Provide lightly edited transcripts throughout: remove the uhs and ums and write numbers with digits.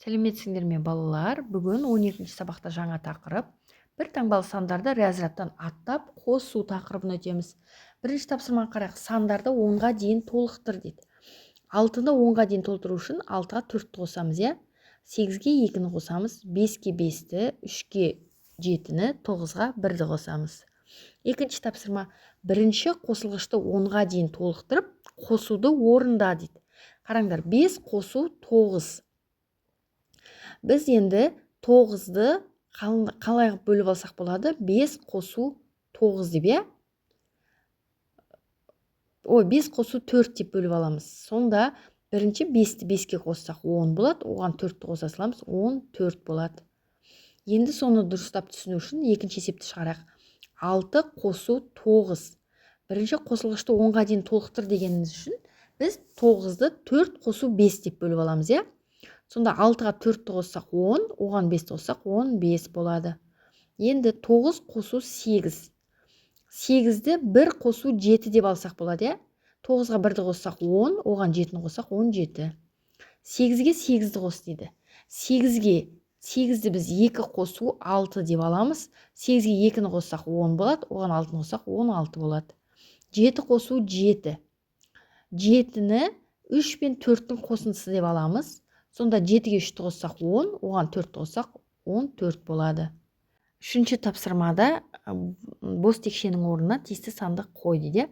Сәлеметсіңдер ме, балалар! Бүгін 12 сабақта жаңа тақырып: бір таңбалы сандарды разрядтан аттап қосу тақырыбын өтеміз. Бірінші тапсырмаға қарайық. Сандарды 10-ға дейін толықтыр дейді. 6-ны 10-ға дейін толтыру үшін 6-ға 4-ті қосамыз, иә? 8-ге 2-ні қосамыз, 5-ке 5-ті, 3-ке 7-ні, 9-ға 1-ді қосамыз. Екінші тапсырма: бірінші қосылғышты 10-ға дейін толықтырып, қосуды орында дейді. Қараңдар, 5 қосу 9. Біз енді 9-ды қалай бөліп алсақ болады? 5 қосу 9 деп, иә? Ой, 5 қосу 4 деп бөліп аламыз. Сонда бірінші 5-ті 5-ке қоссақ, 10 болады, оған 4-ті қоса саламыз, 14 болады. Енді соны дұрыстап түсіну үшін екінші есепті шығарайық. 6 қосу 9. Бірінші қосылғышты 10-ға дейін толықтыр дегеніміз үшін біз 9-ды 4 қосу 5 деп бөліп аламыз, иә? Сонда 6-ға 4-ті қоссақ, 10, оған 5-ті қоссақ, 15 болады. Енді 9 қосу 8. 8-ді 1 қосу 7 деп алсақ болады, иә? 9-ға 1-ді қоссақ, 10, оған 7-ні қоссақ, 17. 8-ге 8-ді қос дейді. 8-ге 8-ді біз 2 қосу 6 деп аламыз. 8-ге 2-ні қоссақ, 10 болады, оған 6-ны қоссақ, 16 болады. 7 қосу 7. 7-ні 3 пен 4-тің қосындысы деп аламыз. Сонда 7-ге 3-ті қоссақ, 10, оған 4-ті қоссақ, 14 болады. Үшінші тапсырмада бос текшенің орнына тиісті санды қой дейді.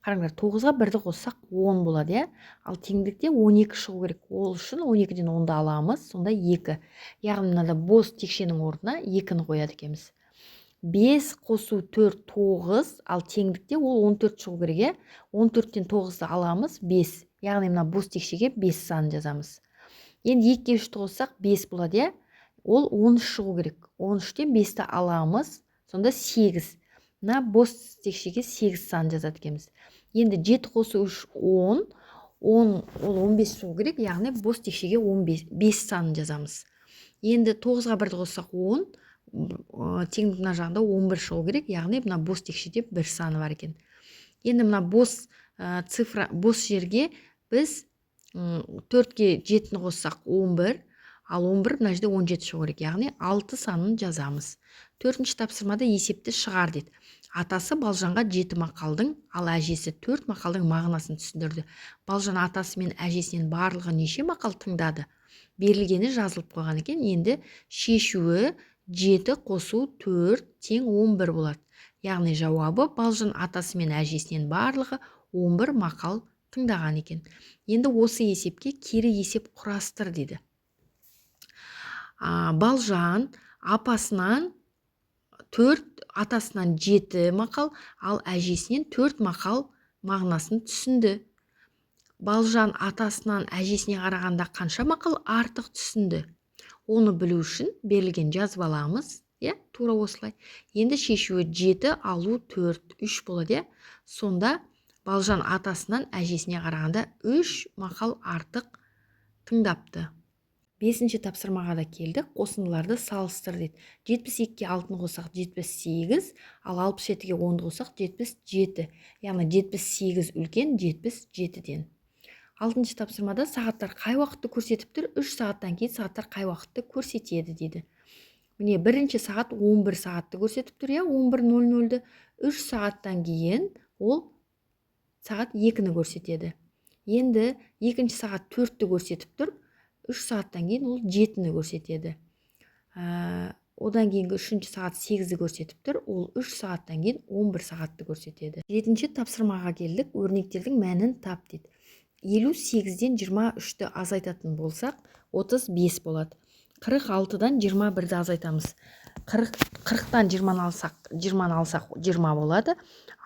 Қараңдар, 9-ға 1-ді қоссақ, 10 болады, иә? Ал теңдікте 12 шығу керек. Ол үшін 12-ден 10-ды аламыз, сонда 2. Яғни мынада бос текшенің орнына 2-ні қояды екенбіз. 5 қосу 4, 9, ал теңдікте ол 14 шығу керек, иә? 14-тен 9-ды аламыз, 5. Яғни мына бос текшеге 5 санын жазамыз. Енді 2-ге 3-ті қоссақ, 5 болады, иә? Ол 13 шығу керек. 13-тен 5-ті аламыз, сонда 8. Мына бос текшеге 8 санын жазады екенбіз. Енді 7 қосу 3, 10. 10, ол 15 шығу керек, яғни бос текшеге 15, 5 санын жазамыз. Енді 9-ға 1-ді қоссақ, 10, теңдік мына жағында 11 шығу керек, яғни мына бос текшеде 1 саны бар екен. Енді мына бос цифра, бос жерге біз 4-ке 7-ні қоссақ, 11, ал 11 мына жерде 17 шығу керек, яғни 6 санын жазамыз. Төртінші тапсырмада есепті шығар дейді. Атасы Балжанға 7 мақалдың, ал әжесі 4 мақалдың мағынасын түсіндірді. Балжан атасы мен әжесінен барлығы неше мақал тыңдады? Берілгені жазылып қойған екен. Енді шешуі 7 қосу 4 тең 11 болады. Яғни жауабы: Балжан атасы мен әжесінен барлығы 11 мақал тыңдаған екен. Енді осы есепке кері есеп құрастыр дейді. Балжан апасынан 4, атасынан 7 мақал, ал әжесінен 4 мақал мағынасын түсінді. Балжан атасынан әжесіне қарағанда қанша мақал артық түсінді? Оны білу үшін берілген жазып аламыз, иә, тура осылай. Енді шешуі 7 алу 4, 3 болады, иә? Сонда Балжан атасынан әжесіне қарағанда 3 мақал артық тыңдапты. Бесінші тапсырмаға да келдік. Қосындыларды салыстыр дейді. 72-ге 6-ны қоссақ, 78, ал 67-ге 10-ды қоссақ, 77. Яғни 78 үлкен 77-ден. Алтыншы тапсырмада сағаттар қай уақытты көрсетіп тұр? 3 сағаттан кейін сағаттар қай уақытты көрсетеді дейді. Міне, бірінші сағат 11 сағатты көрсетіп тұр, иә, 11:00-ді. 3 сағаттан кейін ол сағат 2-ні көрсетеді. Енді екінші сағат 4-ті көрсетіп тұр. 3 сағаттан кейін ол 7-ні көрсетеді. Одан кейінгі үшінші сағат 8-ді көрсетіп тұр. Ол 3 сағаттан кейін 11 сағатты көрсетеді. Жетінші тапсырмаға келдік. Өрнектердің мәнін тап дейді. 58-ден 23-ті азайтатын болсақ, 35 болады. 46-дан 21-ді азайтамыз. 40-тан 20-ны алсақ, 20-ны алсақ, 20 болады.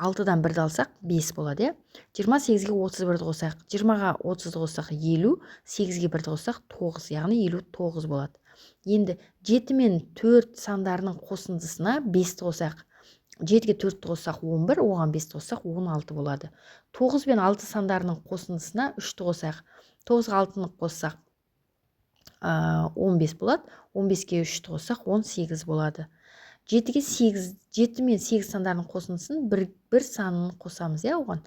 6-дан 1-ді алсақ, 5 болады, иә? 28-ге 31-ді қосайық. 20-ға 30-ды қоссақ, 50, 8-ге 1-ді қоссақ, 9, яғни 59 болады. Енді 7 мен 4 сандарының қосындысына 5-ті қосайық. 7-ге 4-ті қоссақ, 11, оған 5-ті қоссақ, 16 болады. 9 бен 6 сандарының қосындысына 3-ті қосайық. 9-ға 6-ны қоссақ, 15 болады. 15-ке 3-ті қоссақ, 18 болады. 7-ге 8, 7 мен 8 сандарының қосындысын бір санын қосамыз, иә, оған.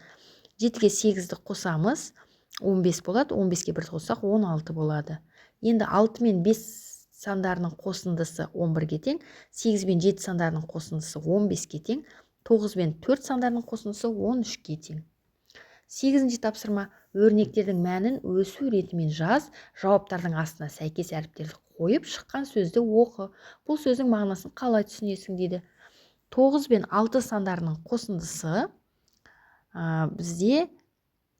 7-ге 8-ді қосамыз, 15 болады. 15-ке 1-ді қоссақ, 16 болады. Енді 6 мен 5 сандарының қосындысы 11-ге тең, 8 бен 7 сандарының қосындысы 15-ке тең, 9 бен 4 сандарының қосындысы 13-ке тең. Сегізінші тапсырма. Өрнектердің мәнін өсу ретімен жаз, жауаптардың астына сәйкес әріптерді қойып, шыққан сөзді оқы. Бұл сөздің мағынасын қалай түсінесің, дейді. 9 бен 6 сандарының қосындысы бізде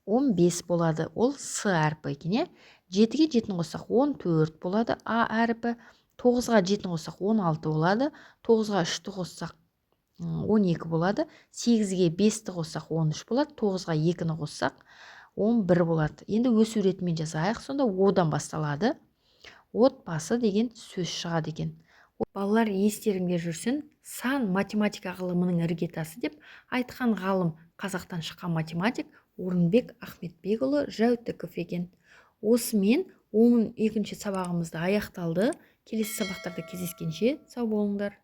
15 болады. Ол С әрпі екен, иә. 7-ге 7-ні қоссақ, 14 болады, А әрпі. 9-ға 7-ні қоссақ, 16 болады. 9-ға 3-ті қоссақ, 12 болады. 8-ге 5-ті қоссақ, 13 болады. 9-ға 2-ні қоссақ, 11 болады. Енді өсу ретімен жазайық. Сонда одан басталады, отбасы деген сөз шығады екен. Балалар, естеріңде жүрсін, сан математика ғылымының іргетасы деп айтқан ғалым қазақтан шыққан математик Орынбек Ахметбекұлы Жәутіков екен. Осымен 12-сабағымыз да аяқталды. Келесі сабақтарда кездескенше сау болыңдар.